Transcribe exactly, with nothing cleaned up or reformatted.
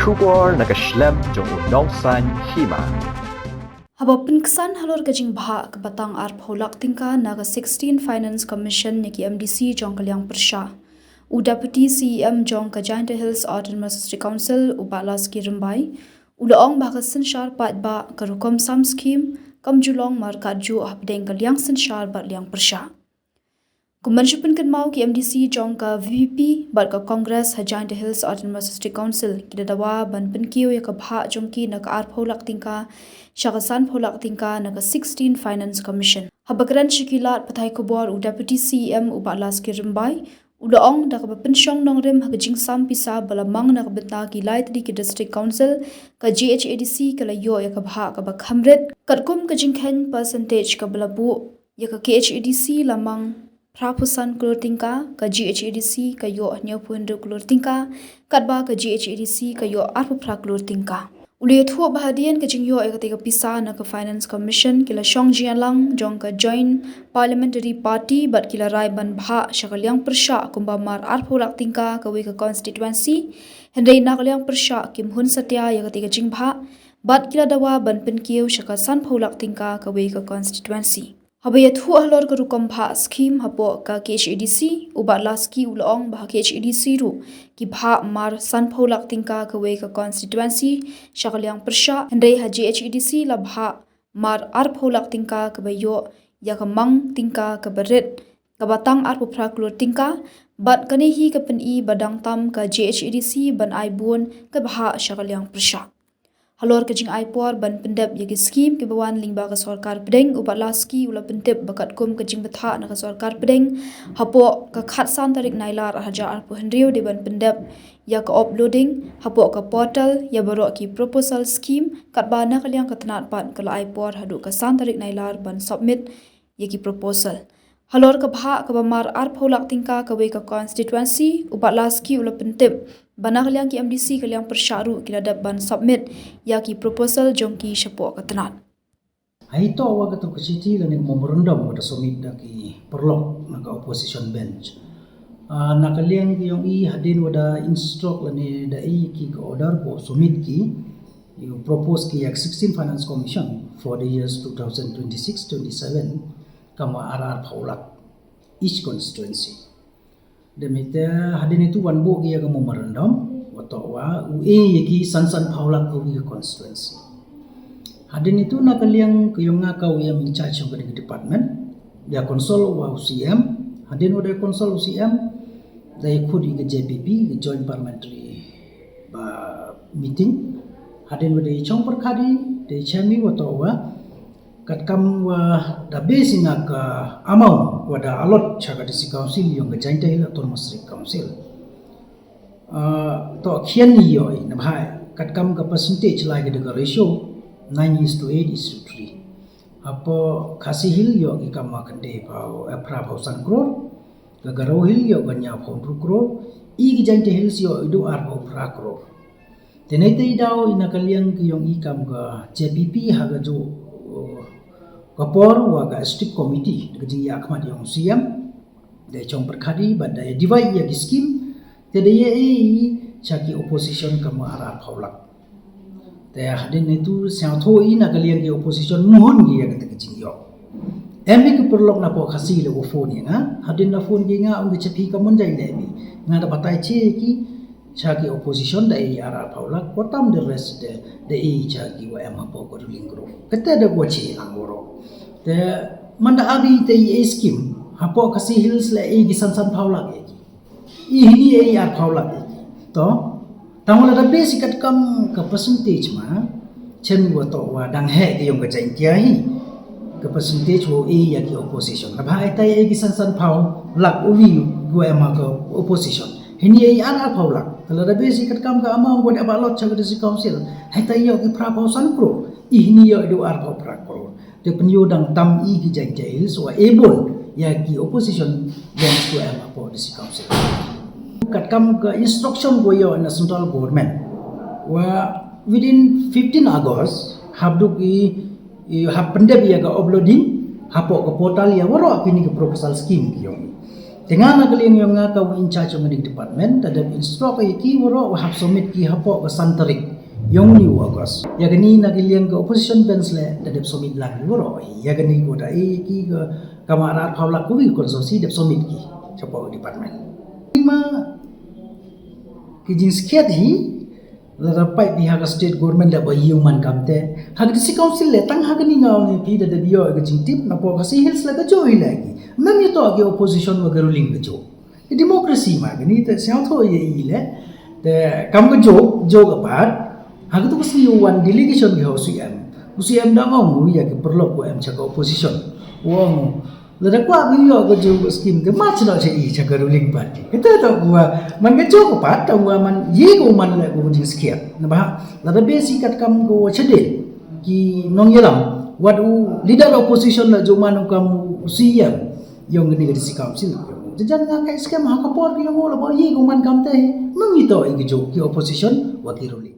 Khubor na ka shlem jong u nongsan hima. Haba pynksan halor ka jingbhah kaba tang arphew lak tyngka na ka sixteen Finance Commission ïa ki M D C jong ka liang pyrshah, u Deputy C E M jong ka Jaintia Hills Autonomous District Council, u Bah Laski Rymbai, u la ong ba ka synshar paidbah, ka rukom sam skim, kam ju long markatjuh hapdeng ka liang synshar bad liang pyrshah. Kumban shu pynkynmaw, ki M D C jong ka V P P bad ka Congress ha Jaintia Hills Autonomous District Council ki la dawa ban pynkiew ïa ka bhah jong ki na ka arphew lak tyngka sha ka sanphew lak tyngka na ka sixteen Finance Commission. Haba kren sha ki lad pathai khubor, u Deputy C E M u Bah Laski Rymbai u la ong, da kaba pynshong nongrim ha ka jingsam pisa ba la mang na ka bynta ki lai tylli ki District Council, ka J H A D C ka la ïoh ïa ka bhah kaba kham rit. Katkum ka jingkheiñ percentage kaba la buh, ïa ka K H A D C la mang phra phew san klur tyngka, ka J H A D C ka ïoh hynñiew phew hynriew klur tyngka, katba ka J H A D C ka ïoh arphew phra klur tyngka. U la ïathuh ba hadien ka jingïoh ïa katei ka pisa na ka Finance Commission, ki la shong jingïalang jong ka Joint Parliamentary Party bad ki la rai ban bhah sha ka liang pyrshah kumba mar arphew lak tyngka kawei ka constituency. Hynrei na ka liang pyrshah kim hun satia ïa katei ka jingbhah bad ki la dawa ban pynkiew sha ka sanphew lak tyngka kawei ka constituency. Haba ïathuh halor ka rukom bhah skim hapoh ka K H A D C, u Bah Laski u la ong ba ha K H A D C ruh ki bhah mar sanphew lak tyngka kawei ka constituency sha ka liang pyrshah, hynrei ha J H A D C la bhah mar arphew lak tyngka kaba ïoh ïa ka mang tyngka kaba rit, kaba tang arphew phra klur tyngka, bad kane hi ka pyni ba dang tam ka J H A D C ban ai bun ka bhah sha ka liang pyrshah. Halor ka jingai por ban pyndep ïa ki skim kiba wan lyngba ka sorkar pdeng, u Bah Laski u la pyntip ba katkum ka jingbthah na ka sorkar pdeng, hapoh ka khatsan tarik Nailar ar hajar arphew hynriew dei ban pyndep ïa ka uploading hapoh ka portal ïa baroh ki proposal skim, katba na ka liang ka tnat pat ka la ai por haduh ka san tarik Nailar ban submit ïa ki proposal. Halor ka bhah kaba mar arphew lak tyngka kawei ka constituency, u Bah Laski u la pyntip ba na ka liang ki M D C ka liang pyrshah ruh ki la dep ban submit ïa ki proposal jong ki shapoh ka tnat. Hei to wa ka to ka chithi lane memorandum wa da submit da ki paralok na ka opposition bench. Ah, na ka liang ki yong i hadien wa da instruct lane da i ki ka order ko submit ki, you propose ki yak sixteen Finance Commission for the years two thousand twenty-six twenty-seven, kama ar arphew lak each constituency. Demi te hadien itu wan buh ki ya ka memorandum, wa to wa u e ya ki san sanphew lak ka wi ka constituency. Hadien itu na ka liang ka yong nga ka u ya in charge yong ka department, ya consult wa u C M, hadien wa da consult u C M, da ya khut i ka J P P, ka Joint Parliamentary ba meeting. Hadien wa da ya chong pyrkhat i, da ya chem i wa to wa, katkam wa da base na ka amount wa da allot cha ka District Council yong ka Jaintia Hills Autonomous District Council. Ah, to khian ni yo i, na bhai, katkam ka percentage lai ka da ka ratio, nine is to eight is to three. Hapoh Khasi Hills yo ki kam wa khyndai phew, eh, phra phew san klur, ka Garo Hills yo ka hynñiew phew hynriew klur, i ki Jaintia Hills yo i du arphew phra klur. Te nei te i daw i na ka liang ki yong i kam ka J P P ha ka ju, uh, ka por wa ka strict committee, da ka jingyakhmat yong C M, da i chong pyrkhat i, bad da i divide ya ki scheme, te da ya e i cha ki opposition kama ar arphew lak. Te hadien itu sngewthuh i na ka liang ki opposition muhun ki ya ka ta ka jingyo. Em i ki paralok na poh Khasi le wa phone ya nga, hadien na phone ki nga ong ki cha phi ka mon jai le mi. Nga da batai che ki, cha ki opposition da i ar arphew lak, wa tam the rest da, da i cha ki wa em hapoh ka ruling group. Kata da wa che lang waro. Te man da abi te i e scheme, hapoh Khasi Hills le i ki san sanphew lak i ki. I hini i arphew lak i ki. To, tang wa la da base i katkam ka percentage ma, chem wa to wa dang heh ki yong ka Jaintia hi. Ka percentage wa i ya ki opposition. Na bha i tai i ki san sanphew lak u wi wa em ha ka opposition. Hini i ar arphew lak. Te la da base i katkam ka amount wa da allot cha ka District Council. Hai tai yo ki phra phew san klur. I hini yo i du arphew phra klur. Te pynyo dang tam i ki Jaintia Hills wa e bun ya ki opposition dang sku em hapoh District Council. Katkam ka instruction ko yo na central government wa within fifteen August hap duk i, i hap pyndep ya ka uploading hapoh ka portal ya waroh kini ka proposal scheme ki yong i. Te nga na ka liang yong nga ka u in charge yong kani ka department, da dep instruct ïa ki waroh wa hap submit ki hapoh ka san tarik yong uni u August. Ïa kani na ka liang ka opposition bench leh da dep submit lang ki waroh. Ïa kani ko da ïa ki ka kama arphew lak ko wi constituency dep submit ki hapoh ka department. Ma ki jingskhiat hi lada peit phi ha ka state government leh ba ïa u man kamte. Ha ka district council leh tang ha kani nga ong ïa phi da dep ïoh ka jingtip napoh Khasi Hills leh ka jong hi leh ki. Mem ïa to ki opposition wa ka ruling ka jong. Ki democracy ma kani te sngewthuh ïa i leh. Te kam ka jong, jong ka pat. Ha ka tu ka sngi u wan delegation ki ha u C M. U C M da ong u ïa ki paralok wa em cha ka opposition. U ong u Lada kwah ba ïoh ka jong ka skim te ma chno cha i cha ka ruling party. Kata ta wa man ka jong ka pat ta wa man ïa ka man leh ka jingskhiat. Naba lada besi kat kam ka wa chadil ki nongïalam wat u leader opposition la jong man u kam u C M yong kani ka district council. Te jan nga kai skhem ha ka por ki yong u la ba ïa ka man kam te. Nong ito i ka jong ki opposition wa ki ruling.